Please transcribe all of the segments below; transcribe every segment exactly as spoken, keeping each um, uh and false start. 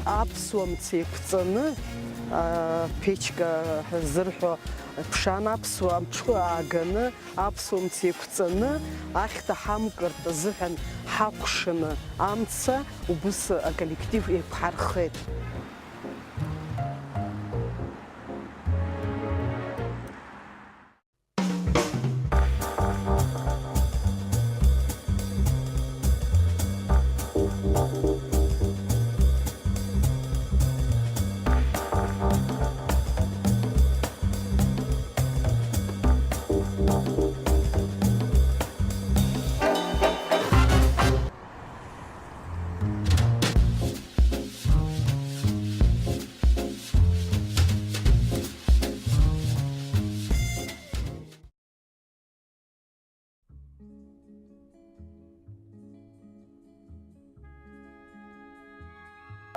Аԥсуа мца еиқәҵаны, а, ԥечка ҳәа ззырҳәо, ԥшан аԥсуа мҿы ааганы, аԥсуа мца еиқәҵаны, ахьҭа ҳамкыртә азыҳәан ҳакәшаны амца убыс аколлектив еиқәҳархеит.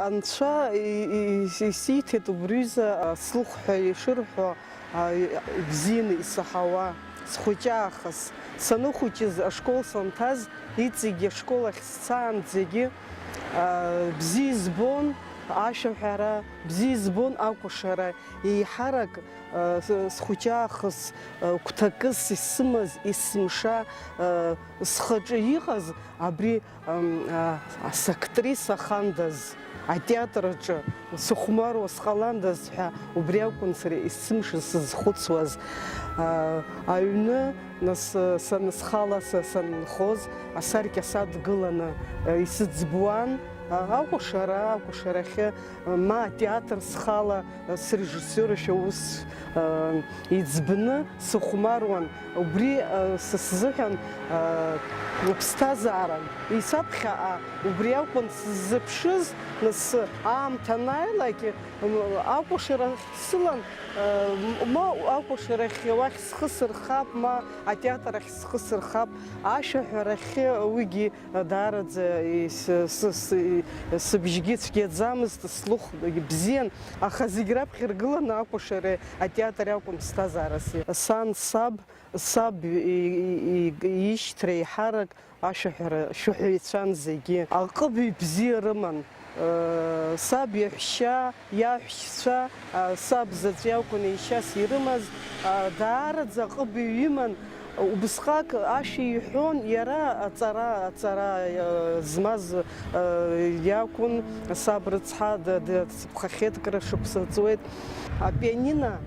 Анцәа и-, и-, исиҭеит убриазы, а, слыхәҳәа ишырҳәо, а, и-, ибзианы исаҳауа, схәыҷаахыс. Саныхәыҷыз, ашкол санҭаз, иҵегьгьы ашкол ахь сцаанӡагьы, а, бзиа избон ашәаҳәара, бзиа избон акәашара. Еиҳарак, а, с-, схәыҷаахыс, а, гәҭакыс исымаз, есымша, а, схаҿы иҟаз абри, ам, а, асактриса ахандаз, атеатр аҿы сыхәмаруа сҟаландаз ҳәа убри акәын сара есымша сызхәыцуаз. А, аҩны, нас, санысхала, са санынхоз, асаркьа садгыланы, а, исыӡбуан, а, акәашара, акәашарахьы, ма атеатр схала срежиссиорашәа ус, э, иӡбны сыхәмаруан. Убри, э, са сзыҳәан, э, ԥсҭазааран. Исаԥхьаҟа убри акәын сзыԥшыз, нас аамҭа анааилак, м, акәашарахь сылан, э, м-, ма акәашарахь уахь схы сырхап, ма атеатр ахь схы сырхап, ашәаҳәарахьы уигьы Даараӡа ис-, сы-, сы-, сыбжьгьы цәгьаӡамызт, слыхә бзиан, аха зегь раԥхьа иргыланы акәашареи атеатри акәын ԥсҭазаарас. Сан, саб, саб и-, и-, и-, ишьҭра еиҳарак ашәаҳәара шәаҳәаҩцәан зегьы. Аҟыбаҩ бзиа рыман. Саб иаҳәшьа, иаҳәшьцәа, саб заҵә иакәын еишьас ирымаз, даараӡа аҟыбаҩ иман. Убысҟак ашәа иҳәон иара, аҵара, аҵара змаз иакәын, саб рыцҳа, дыцыԥхахьеит, кыр шықәса ҵуеит. Апианино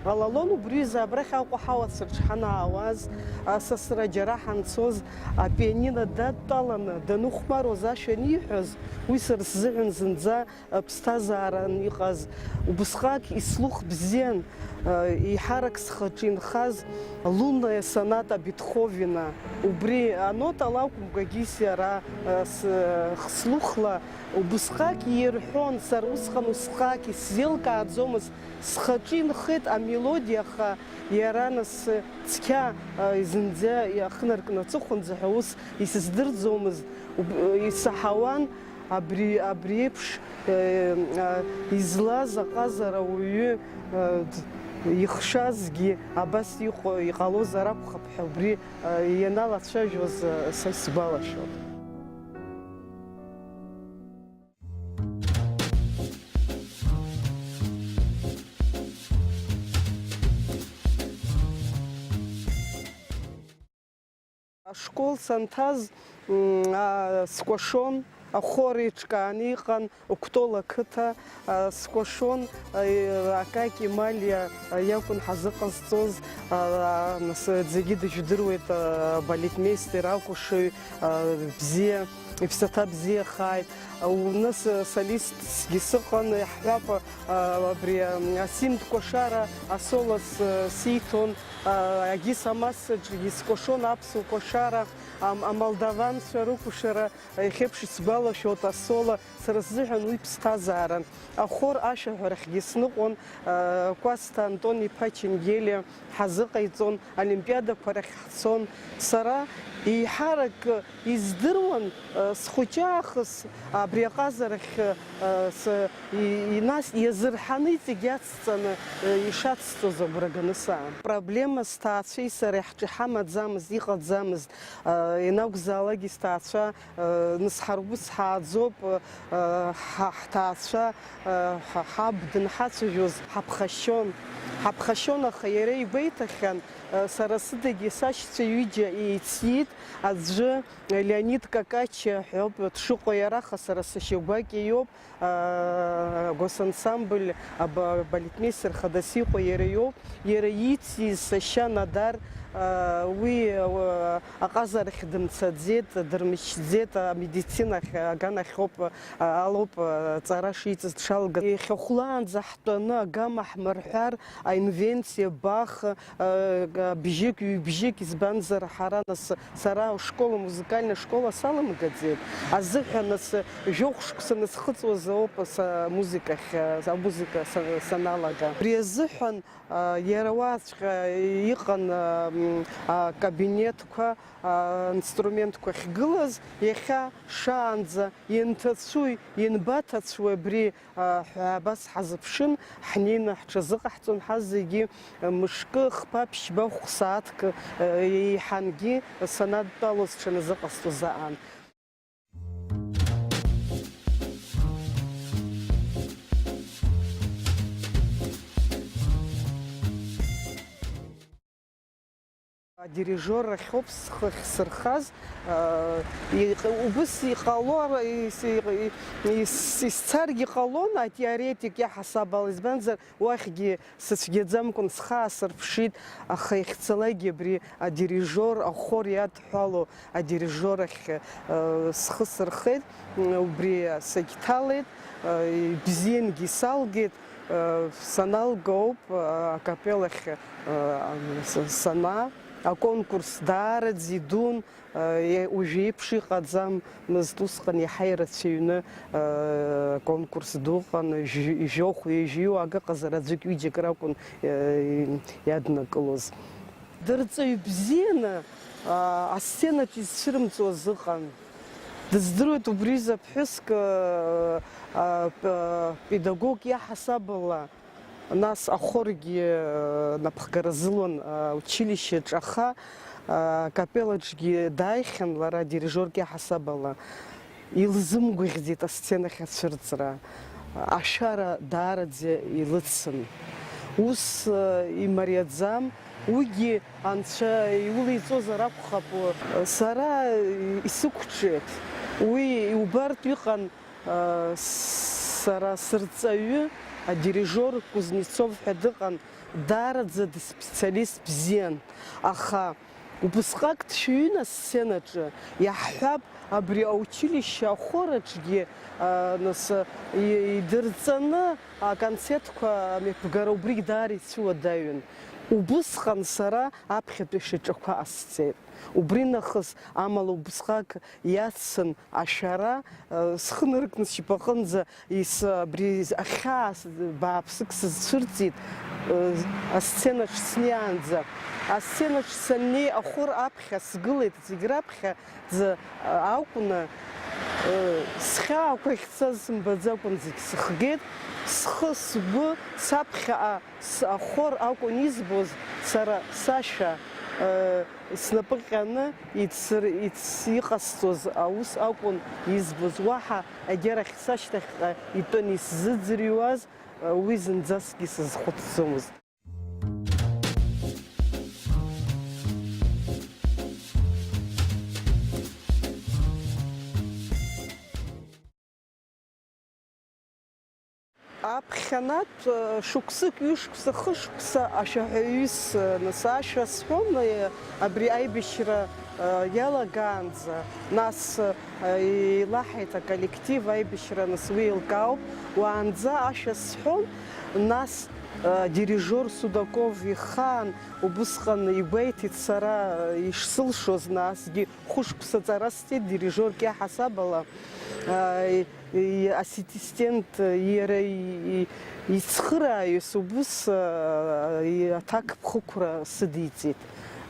ҟалалон, убри аҩыза абрахь Аҟәа ҳауацраҿ ҳанаауаз, асасра џьара ҳанцоз, апианино дадтәаланы даныхәмаруаз ашәа аниҳәоз, уи сара сзыҳәан зынӡа ԥсҭазааран иҟаз, убысҟак ислух бзиан, еиҳарак схаҿы инхаз Лунная соната Бетховена. Убри анотала акәымкәагьы сара, слухла убысҟак ирҳәон, сара усҟан усҟак исзеилкааӡомызт, схаҿы инхеит амелодиа, аха иара нас цқьа, зынӡа иахынаркны аҵыхәанӡа ҳәа ус исыздырӡомызт, исаҳауан. Абри, абри еиԥш, э, э, излаз аҟазара ауаҩы, э, д-, ихшазгьы абас иҟо-, иҟалозар акәхап ҳәа убри, э, ианалацәажәоз, э, са исгәалашәоит. Ашкол санҭаз, м, а, скәашон, ахор еиҿкааны иҟан, Кәтол ақыҭа, а, скәашон, а, Акаки Малиа, а, иакәын ҳазыҟазҵоз, а, а, нас, зегьы дыжәдыруеит, а, балетмеистер акәашаҩ, а, бзиа, иԥсаҭа бзиахааит. А, у нас, а, солистсгьы сыҟан, иаҳҳәап, а, абри, а, асинт кәашара асоло с-, сиҭон. Агьыс амассаҿгьы скәашон аԥсуа кәашара, ам-, амолдаванцәа рыкәшара, иахьеиԥш исгәалашәоит асоло, сара сзыҳәан уи ԥсҭазааран. Ахор ашәаҳәарахьгьы сныҟәон, а, Кәасҭа Антон-иԥа Ченгелиа ҳазыҟаиҵон, олимпиадақәа рахь ҳцон. Сара еиҳарак Издыруан, э, схәыҷы аахыс абри аҟазарахь, э, с-, и-, и-, нас иазырҳаны иҵегь ацҵаны, э, ишацҵоз агәра ганы саан. Проблем Сҭаацәеи сареи ҳҿы иҳамаӡамызт, иҟаӡамызт. Ианакәзаалакгьы сҭаацәа, нас ҳаргәыцҳааӡоуп, ҳа-, ҳҭаацәа, ҳа-, ҳаб дынҳацәажәоз ҳаԥхашьон. Ҳаԥхашьон, аха иара игәеиҭахьан, сара сыдагьы сашьцәа ҩыџьа еициит аӡәы. Леонид Какачиа ҳәоуп дшыҟоу иара, аха сара сашьа гәакьа иоуп, аа, агосансамбль аба-, абалетмеистер хадас иҟоу иара иоуп. Иара ициз сашьа Надар, аа, уи, аа, аҟазарахь дымцаӡеит, дырмыччӡеит, амедицинахь, аганахьоуп, аа, алоуп, аа, аҵара шиҵаз дшалга. Иахьа хәлаанӡа ҳтәаны агама ҳмырҳәар, аинвенциа, Бах, Бжьык, ҩбжьык, избанзар, ҳара нас, сара ашкол, амузыкальный школа саламгаӡеит. Азыҳәан нас, жәохә шықәса насхыҵуаз ауп са-, музыкахь, амузыка са-, саналага. Абри азыҳәан, а, иара уаҵәҟьа иҟан, а, м, акабинетқәа, а, инструментқәа ахьгылаз, иахьа шаанӡа ианҭацәуи ианбаҭацәуи абри ҳәа абас ҳазыԥшын, ҳнеины ҳҽазыҟаҳҵон ҳазегьы, мышкы, хԥа, ԥшьба, хә-сааҭк, еиҳангьы санадтәалоз ҽаназыҟасҵоз аан. Адирижиор ахьоуп схы ахьсырхаз, аа, иҟ-, убыс иҟало, ара-, ис-, иҟ-, ис-, исцаргьы ҟалон, атеоретик иаҳасаб ала, избанзар, уахьгьы сыцәгьаӡамкәан схы аасырԥшит, аха иахьцалакгьы абри адирижиор, ахор иадҳәало адирижиор ахь, аа, схы сырхеит, убри сагьҭалеит, аа, ибзиангьы салгеит. Саналга ауп акапеллахь санаа, аконкурс даараӡа идун, уажә еиԥш иҟаӡамызт, усҟан иаҳа ирацәаҩны аконкурс ду ыҟан, жәохә, ҩажәиуаак ыҟазар, аӡәык-ҩыџьак ракәын иаднакылоз. Дырҵаҩ бзианы асценаҿ изцәырымҵуаз ыҟан. Дыздыруеит убри изы аԥҳәыск, а, а, п-, педагог иаҳасабала, нас ахоргьы, а, напхгара азылуан, а, училищеаҿ, аха, а, акапеллаҿгьы дааихьан лара дирижиорк иаҳасабала. Илзымгәаӷьӡеит асценахь ацәырҵра. Ашәара даараӡа илыцын. Ус, а, имариаӡам. Уигьы Анцәа иулеиҵозар акәхап, сара исықәҿиеит. Уи иубартә иҟан, сара сырҵаҩы, адирижиор Кузнецов ҳәа дыҟан, даараӡа дспециалист бзиан, аха убысҟак дшәыҩын асценаҿы, иаҳҳәап, абри аучилишьче ахор аҿгьы, а, нас, и-, идырҵаны аконцертқәа амҩаԥгара убригь даара ицәуадаҩын. Убысҟан сара аԥхьатәи шьаҿақәа ҟасҵеит. Убри нахыс, амала убысҟак иацын ашәара, а, схы ныркны сшьапаҟынӡа ис-, абри ахьаа с-, бааԥсык сызцәырҵит, э, асценаҿ снеиаанӡа. Асценаҿ саннеи, ахор аԥхьа сгылеит, зегь раԥхьа ӡы, а, акәны, э, схьаақәа ахьцаз сымбаӡакәан зегь сыхгеит. Схы, сгәы, саԥхьаҟа с-, ахор акәын избоз, сара сашәа, э, снапы ҟьаны ицр-, иц-, иҟасҵоз аус акәын избоз. Уаҳа егьарахь сашьҭахьҟа итәаны исзыӡырҩуаз, э, уи зынӡаскгьы сазхәыцӡомызт. Аԥхьанатә, э, шықәсык, ҩышықәса, хышықәса ашәаҳәаҩыс, э, нас ашәа сҳәон, э, абри аибашьра, э, иалагаанӡа, нас, э, еилаҳаит аколлектив, аибашьра нас уи еилкаауп, уаанӡа ашәа сҳәон, нас, э, дирижиор Судаков ихаан убысҟан игәеиҭеит сара, э, ишсылшоз, насгьы хәышықәса ҵара сҵеит дирижиорк иаҳасабала, э, И-, ассистент, иара и-, и-, ицхырааҩыс убыс, а, и-, аҭакԥхықәра сыдиҵеит.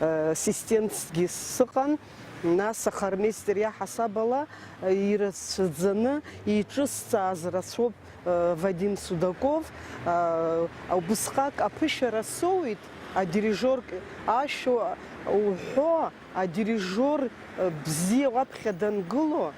А, ассистентгьы сыҟан, нас ахормеистер иаҳасабала, а, ирацәаӡаны иҿысҵааз рацәоуп, а, Вадим Судаков. А, убысҟак аԥышәара соуит, Адирижиорк ашәу уҳәо, адирижиор, э, бзиа уаԥхьа дангыло,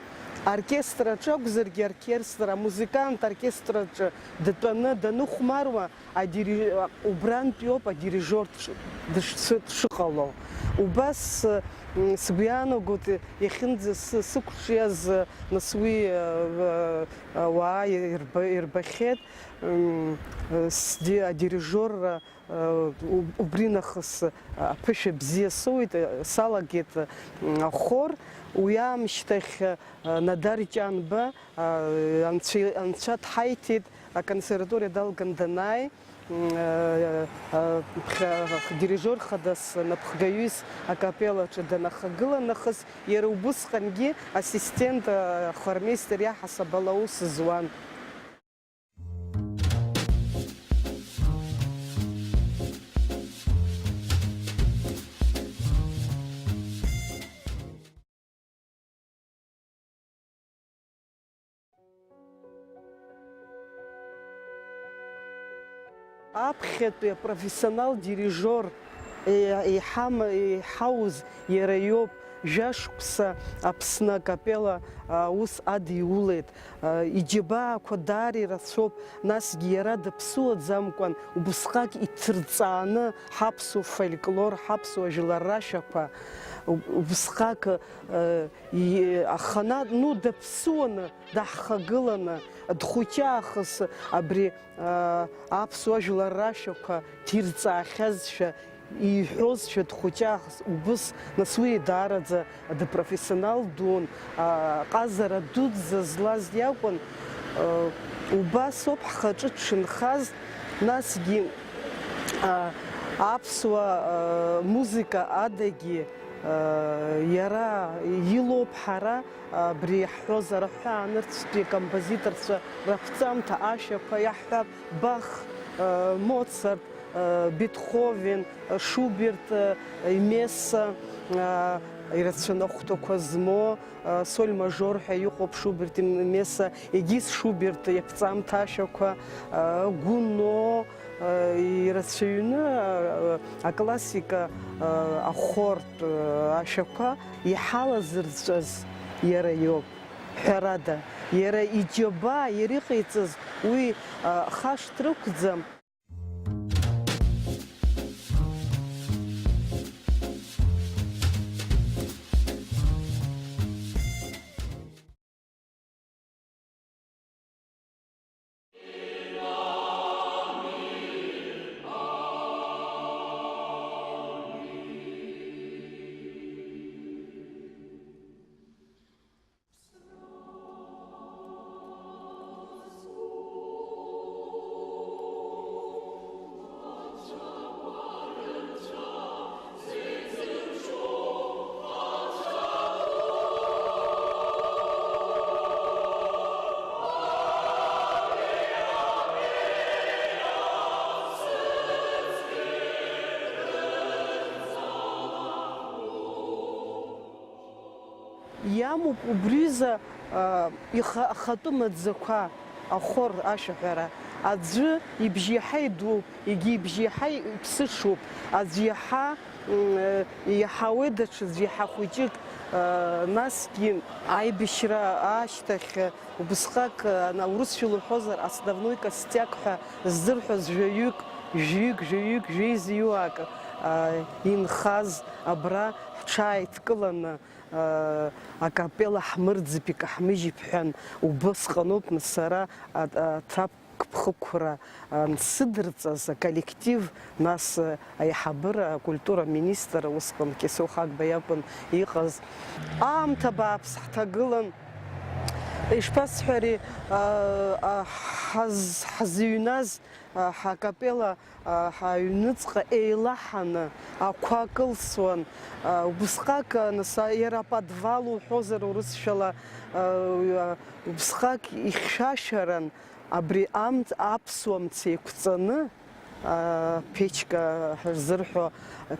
оркестр аҿы акәзаргьы, оркестр, амузыкант оркестр аҿы дтәаны даныхәмаруа, адири-, убрантәи ауп адирижиор дш-, дышцәы-, дшыҟало. Убас, э, м, сгәы иаанагоит, иахьынӡа сы-, сықәҿиаз, э, нас уи, э, э, ауаа ирба-, ирбахьеит, м, э, сди-, адирижиорра. Э, уб-, убри нахыс, э, аԥышәа бзиа соуит, э, салагеит, э, ахор. Уи аамышьҭахь, э, Надар Ҷанба, э, анцәа, анцәа дҳаиҭеит, аконсерваториа далган данааи, м, э, э, ԥхьа-, дирижиор хадас, напхгаҩыс акапеллаҿы данахагыла нахыс, иара убысҟангьы ассистент, э, хормеистер иаҳасаб ала аус зуан. Аԥхьатәи апрофессионал дирижиор, е-, еиҳам-, еиҳауз иара иоуп, жәашықәса Аԥсны акапелла аус адиулеит. Иџьабаақәа даара ирацәоуп, насгьы иара даԥсуаӡамкәан убысҟак иҭырҵааны ҳаԥсуа фольклор, ҳаԥсуа жәлар рашәақәа, уб-, убысҟак, э, и-, аханатә, ну, даԥсуаны, даҳхагыланы, дхәыҷы аахыс абри, э, аԥсуа жәлар рашәақәа ҭирҵаахьазшәа, иҳәозшәа дхәыҷаахыс убыс, нас уи даараӡа дпрофессионал дун, а, ҟазара дуӡӡа злаз иакәын. Э, убас ауп ҳхаҿы дшынхаз, насгьы, а, аԥсуа, а, музыка адагьы, а, иара илоуп ҳара, абри иаҳҳәозар, аҳәаанырцәтәи акомпозиторцәа раԥҵамҭа ашәақәа иаҳҳәап, Бах, э, Моцарт, э, Бетховен, э, Шуберт, э, Месса, э, ирацәаны ахәҭақәа змоу, э, соль мажор ҳәа иҟоуп Шуберти Месса, егьыс Шуберт иаԥҵамҭа ашәақәа, э, Гуно, э, ирацәаҩны, э, аклассика, э, ахортә, э, ашәақәа иҳалазырҵәаз иара иоуп. Ҳәарада, иара иџьабаа, иара иҟаиҵаз уи, а, хашҭрықәӡам. Иамоуп убриазы, а, ихы-, ахатәы маӡақәа, ахор ашәаҳәара. Аӡәы ибжьы иаҳа идууп, егьи ибжьы иаҳа иԥсыҽуп, аӡәы иаҳа, м, э, иаҳауеит даҽаӡә, иаҳа хәыҷык, а, насгьы аибашьра ашьҭахь, убысҟак, а, ана-, урысшәала уҳәозар, основной костяк ҳәа ззырҳәоз жәаҩык, жәаҩык, жәаҩык, жәеизаҩык, а, инхаз абра ҳҽааидкыланы, акапелла ҳмырӡып, икаҳмыжьып ҳәан, убысҟаноуп сара а-, аҭак ԥхықәра ансыдырҵаз, аколлектив, нас аиҳабыра, акультура аминистр, усҟан Кьасоу Хагба иакәын иҟаз. Аамҭа бааԥс ҳҭагылан, ишԥасҳәари, а, а, ҳаз-, ҳзыҩназ, а, ҳакапелла, а, ҳаҩныҵҟа еилаҳаны ақәа кылсуан. А, убысҟак, а, нас, а, иара аподвал уҳәозар урысшәала, а, а, убысҟак ихьшәашәаран, абри амц, аԥсуа мца еиқәҵаны, Аԥечка ҳзырҳәо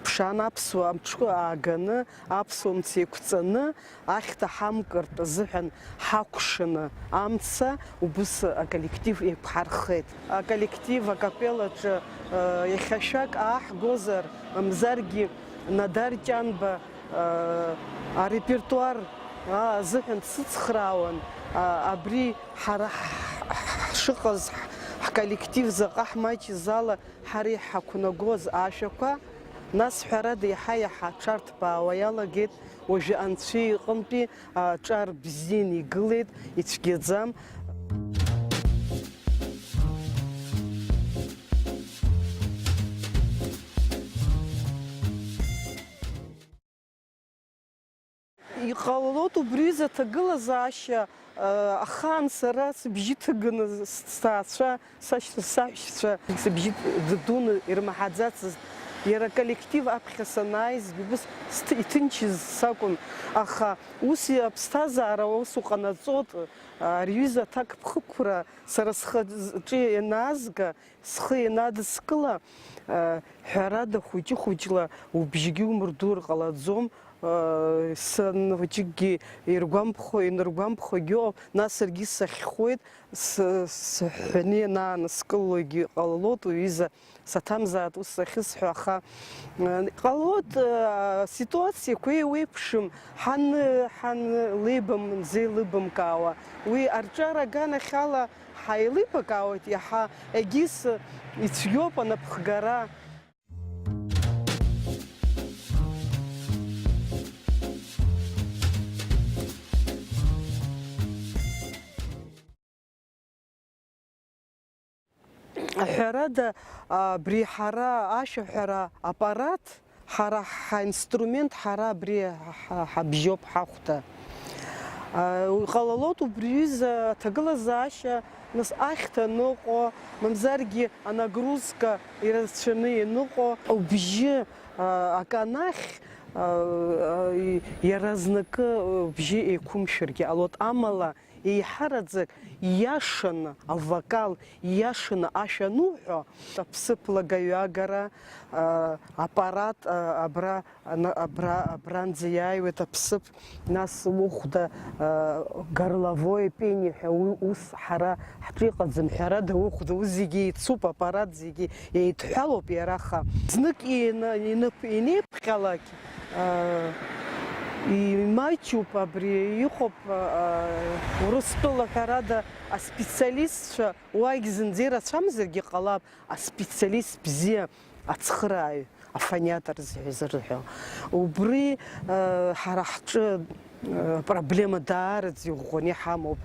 ԥшаан, аԥсуа мҿқәа ааганы, аԥсуа мца еиқәҵаны, ахьҭа ҳамкыртә азыҳәан ҳакәшаны амца убыс аколлектив еиқәҳархеит. Аколлектив акапеллаҿы, э, иахьа шәак ааҳгозар, мамзаргьы Надар Ҷанба, э, арепертуар, а, азыҳәан дсыцхраауан, а, абри ҳара ҳ-, ҳ-, ҳшыҟаз, ҳ-, ҳколлектив заҟа ҳмаҷыз ала ҳара иҳақәнагоз ашәақәа, нас, ҳәарада, иаҳа-иаҳа аҽарҭбаауа иалагеит. Уажәы Анцәа иҟынтәи аҿар бзианы игылеит, ицәгьаӡам. Иҟалалоит убри аҩыза аҭагылазаашьа, ахаан сара сыбжьы ҭыганы сҭаацәа, сашьцәа, саҳәшьцәа сыбжьы ддуны ирмаҳаӡацызт. Иара аколлектив аԥхьа санааизгьы убыс сҭ-, иҭынчыз сакәын, аха ус аԥсҭазаара ус уҟанаҵоит, ари аҩыза аҭакԥхықәра сара схаҿы ианаазга, схы ианадыскыла, ҳәарада, хәыҷы-хәыҷла убжьгьы умырдур ҟалаӡом. Сан хәыҷыкгьы иргәамԥхо, иныргәамԥхогьы ыҟоуп, нас саргьы сахьхәуеит, с-, сҳәаны ианааныскылогьы ҟалалоит, уҩыза, саҭамзааит ус ахьысҳәо, аха, ҟалоит, аситуациақәа еиуеиԥшым, ҳан, ҳан леибам-, зеилыбамкаауа, уи арҿиара аганахьала, ҳаилибакаауеит иаҳа, егьыс ицәгьоуп анапхгара. Ҳәарада, абри ҳара ашәаҳәара аппарат, ҳара ҳинструмент, ҳара абри ҳа-, ҳабжьоуп, ҳахәда. Иҟалалоит убри аҩыза аҭагылазаашьа, нас, ахьҭа аныҟоу, мамзаргьы анагрузка ирацәаны ианыҟоу, убжьы, акы анахь, иаразнакы убжьы еиқәымшәаргьы ҟалоит, амала еиҳараӡак ииашаны авокал, ииашаны ашәа ануҳәо, аԥсыԥ лагаҩагара, а, аппарат, а, абра, ана-, абра, абранӡа иааиуеит аԥсыԥ, нас ухәда, а, горловое пение ҳәа, уи ус ҳара ҳҿы иҟаӡам, ҳәарада, ухәда, ус зегьы еицуп, аппарат зегьы еидҳәалоуп иара, аха знык ина-, инап-, инеиԥҟьалак, аа, имаҷуп абри, иҟоуп, аа, Урыстәыла, ҳәарада, аспециалистцәа, уагь зынӡа ирацәамзаргьы ҟалап, аспециалист бзиа, ацхырааҩ, афониатор зҳәаз рҳәо. Убри, аа, ҳара ҳҿы, аа, проблема даараӡа иӷәӷәаны иҳамоуп.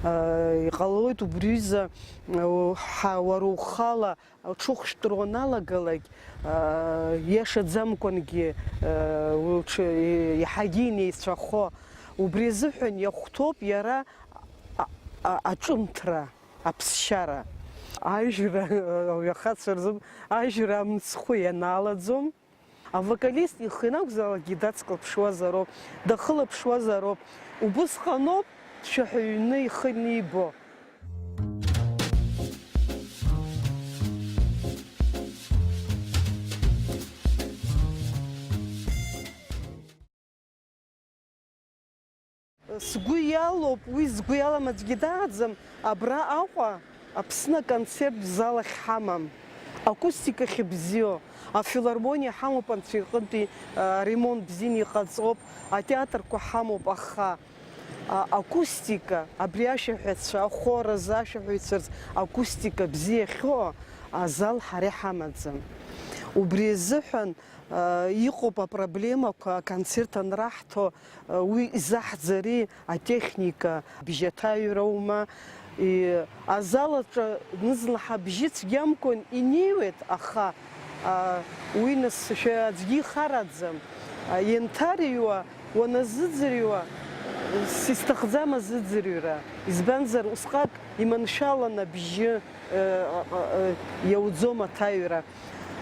Аа, иҟалоит убри аҩыза, аа, ҳа-, уара ухала Уҽухәшәтәра уаналагалак, аа, ииашаӡамкәангьы, аа, уҽы-, иаҳагьы инеицәахо. Убри азыҳәан иахәҭоуп иара а-, а-, аҿымҭра, аԥсшьара. Ажәра, ауаҩы ахацәа рзын ажәра амцхәы ианалаӡом. Авокалист ихы ианакәзаалакгьы дацклаԥшуазароуп, дахылаԥшуазароуп. Убысҟаноуп дшәаҳәаҩны ихы анибо. Сгәы иалоуп, уи згәы иалам аӡәгьы дааӡам, абра Аҟәа Аԥсны аконцерттә зал ахь ҳамам. Акустика ахьыбзиоу, афилармониа ҳамоуп, анцәа иҟынтәи, а, аремонт бзианы иҟаҵоуп, атеатрқәа ҳамоуп, аха, а, акустика, абри ашәаҳәацәа, ахор азы ашәаҳәаҩцәа рзы акустика бзиа ахьыҟоу азал ҳара иҳамаӡам. Убри азыҳәан, а, иҟоуп апроблемақәа, аконцерт анраҳҭо, уи изаҳӡари, атехника, бжьаҭаҩраума, и-, азал аҿы зны-зынла ҳабжьы цәгьамкәан инеиуеит, аха, а, уи нас шәа аӡәгьы ихараӡам. А, ианҭарыҩуа, уаназыӡырҩуа, с-, исҭахӡам азыӡырҩра, избанзар, усҟак иманшәалан абжьы, э, э, э, иауӡом аҭаҩра.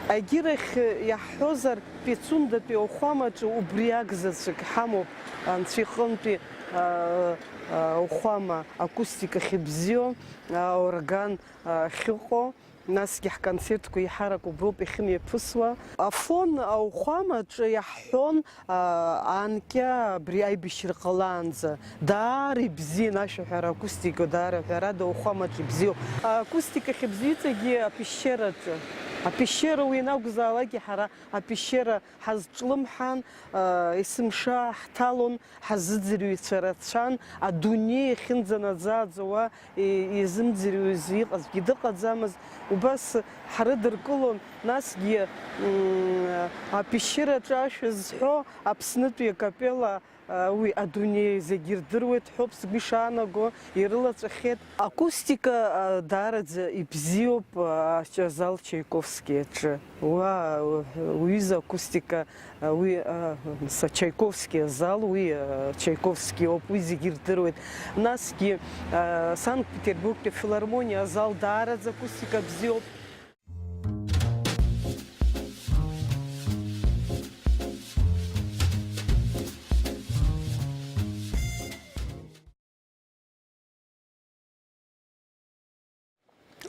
Агьырахь иаҳҳәозар, Пицундатәи ауахәамаҿы убри акзаҵәык ҳамоуп, анцәа иҟынтәи, а, а, ауахәама акустика ахьыбзиоу, аорган, а, ахьыҟоу. Насгьы ҳконцертқәа еиҳарак уброуп иахьымҩаԥысуа. Афон ауахәамаҿы иаҳҳәон, аа, анкьа абри аибашьра ҟалаанӡа. Даара ибзиан ашәаҳәара акустика, даара ҳәарада ауахәамаҿы ибзиоуп. Акустика ахьыбзиаҵәагьы апещераҿы. Апещера уи ианакәзаалакгьы ҳара апещера ҳазҿлымҳан, аа, есымша ҳҭалон, ҳазыӡырҩцәа рацәан, адунеи ахьынӡанаӡааӡауа, и-, изымӡырҩуаз иҟазгьы дыҟаӡамызт. Убас ҳрыдыркылон, насгьы, м, апещераҿы ашәа зҳәо Аԥснытәи акапелла, а, уи адунеи зегьы ирдыруеит ҳәоуп сгәы ишаанаго, ирылаҵәахьеит. Акустика, а, даараӡа ибзиоуп, а, азал Чайковски аҿы. Уа, уҩыза акустика, а, уи, а, са Чайковски азал, уи, а, Чайковски ауп, уи зегьы ирдыруеит. Насгьы, а, Санкт-Петербургтәи афилармониа азал даараӡа акустика бзиоуп.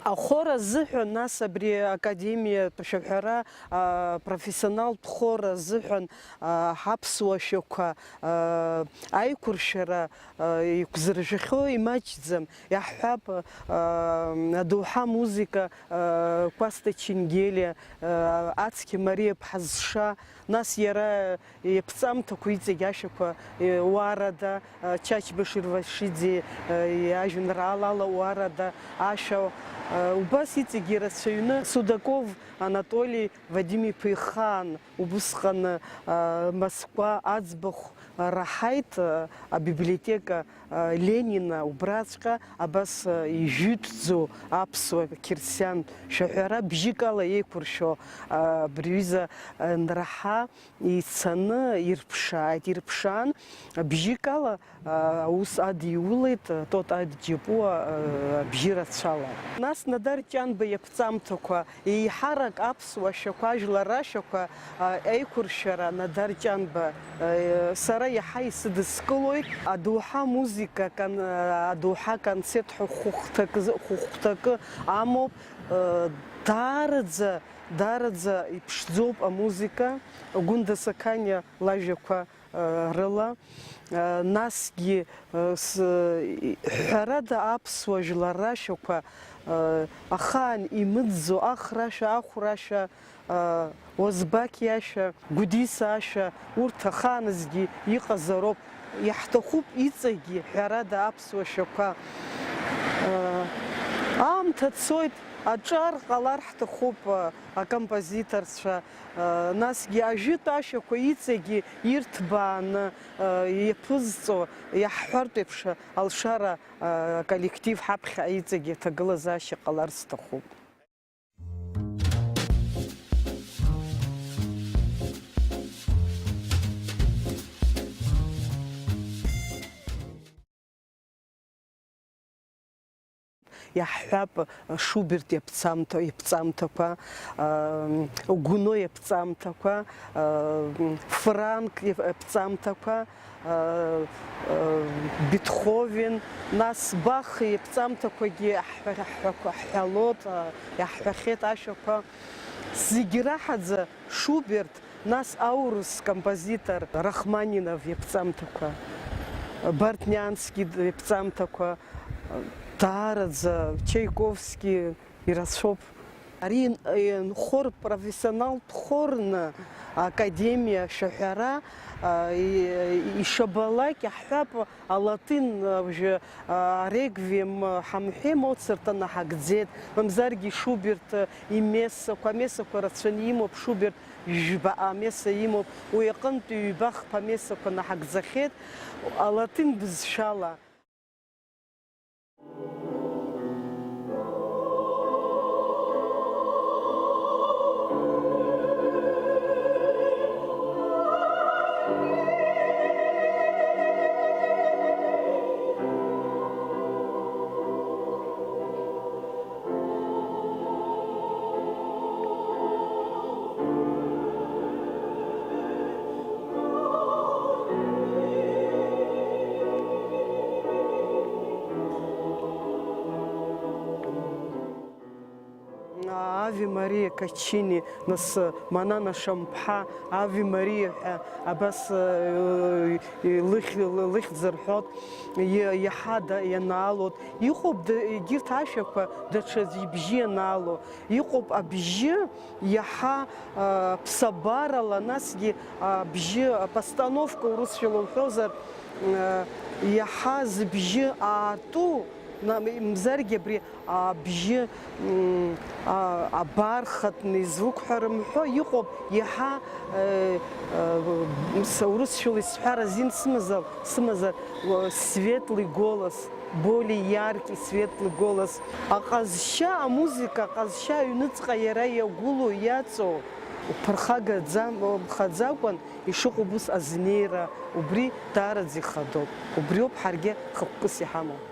Ахор азыҳәан, нас абри академиатә шәаҳәара, а, профессионалтә хор азыҳәан, а, ҳаԥсуа шәақәа, а, аиқәыршәара, а, еиқәзыржәхьоу имаҷӡам. Иаҳҳәап, а, адоуҳа музыка, а, Кәасҭа Ченгелиа, а, Ацқьа Мариа-ԥҳа зша, нас иара иаԥҵамҭақәа иҵегь ашәақәа, е, Уарада, а, Чачба Шервашиӡе, а, иажәеинраала ала Уарада ашәа, а, убас иҵегь ирацәаҩны Судаков Анатоли Вадим-иԥа ихаан убысҟан, а, Москва аӡбахә раҳаит, а, абиблиотека, а, Ленина, убраҵәҟьа абас, а, ижәытәӡоу аԥсуа қьырсиан шәаҳәара бжьыкала еиқәыршәо, а, абри аҩыза анраҳа, ицаны ирԥшааит, ирԥшаан, бжьыкала, а, аус адиулеит, а, Тотаи Џьапуа, а, абжьы рацәала. Нас Надар Ҷанба иаԥҵамҭақәа, еиҳарак аԥсуа шәақәа, ажәлар рашәақәа, а, еиқәыршәара Надар Ҷанба, а, сара иаҳа исыдыскылоит. Адоуҳа музыка кон-, а, адоуҳа концерт ҳәа хәыхәҭакы, хәыхәҭакы амоуп, а, даараӡа Даараӡа иԥшӡоуп амузыка, Гәында Сақаниа лажәақәа, э, рыла. Э, насгьы, э, с-, и-, ҳәарада, аԥсуа жәлар рашәақәа, э, ахаан имыӡӡо, ахрашәа, ахәрашәа, э, Озбақь иашәа, Гәдиса ашәа, урҭ ахааназгьы иҟазароуп. Иаҳҭахуп иҵегьы, ҳәарада, аԥсуа шәақәа. Э, аамҭа цоит, аҿар ҟалар ҳҭахуп, э, акомпозиторцәа, э, насгьы ажәытә ашәақәа иҵегьы ирҭбааны, э, иаԥызҵо, иаҳҳәартә еиԥш, алшара, э, аколлектив ҳаԥхьа иҵегьы аҭагылазаашьа ҟалар сҭахуп. Иаҳҳәап, Шуберт иаԥҵамҭа-, иаԥҵамҭақәа, ам, Гуно иаԥҵамҭақәа, ам, Франк иаԥ-, иаԥҵамҭақәа, а, а, Бетховен, нас Бах иаԥҵамҭақәагьы ҳҳәа-, ҳҳәақәа ҳҳәалоит, а, иаҳҳәахьеит ашәақәа. Зегьы раҳаӡа Шуберт, нас аурыс композитор Рахманинов иаԥҵамҭақәа, Бартниански иаԥҵамҭақәа, даараӡа Чайковски ирацәоуп. Ари, э, хор, профессионалтә хорны, академиа шәаҳәара, а, и-, ишабалак иаҳҳәап, алатин, а, уажәы, а, ареквием, а, ҳамҳәеи, Моцарт анаҳагӡеит, мамзаргьы Шуберт, а, имесақәа, амесақәа рацәаны имоуп, Шуберт жәба амеса имоуп, уи аҟынтәи ҩба-хԥа амесақәа наҳагӡахьеит, алатин бызшәала. Ави Мариа Каччини, нас Манана Шамԥҳа, Ави Мариа ҳәа абас, э, лыхь-, лыхьӡ рҳәоит, иа-, иаҳа да-, ианаалоит. Иҟоуп д-, егьырҭ ашәақәа даҽаӡә ибжьы ианаало. Иҟоуп абжьы иаҳа, э, ԥсабарала, насгьы абжьы, апостановка урысшәала уҳәозар, э, иаҳа зыбжьы аарту, на-, мзаргьы абри абжьы, м, а, абархатны излықәҳарым ҳәа иҟоуп, иаҳа, э, э, с-, урысшәала исҳәар азин сымазар, сымазар, уа, светлый голос, более яркий светлый голос. Аҟазшьа, амузыка аҟазшьа аҩныҵҟа иара иагәылоу, иаҵоу, уԥырхагаӡам-, ԥхаӡакәан ишыҟоу ус азнеира, убри даараӡа ихадоуп. Убриоуп ҳаргьы хықәкыс иҳамоу.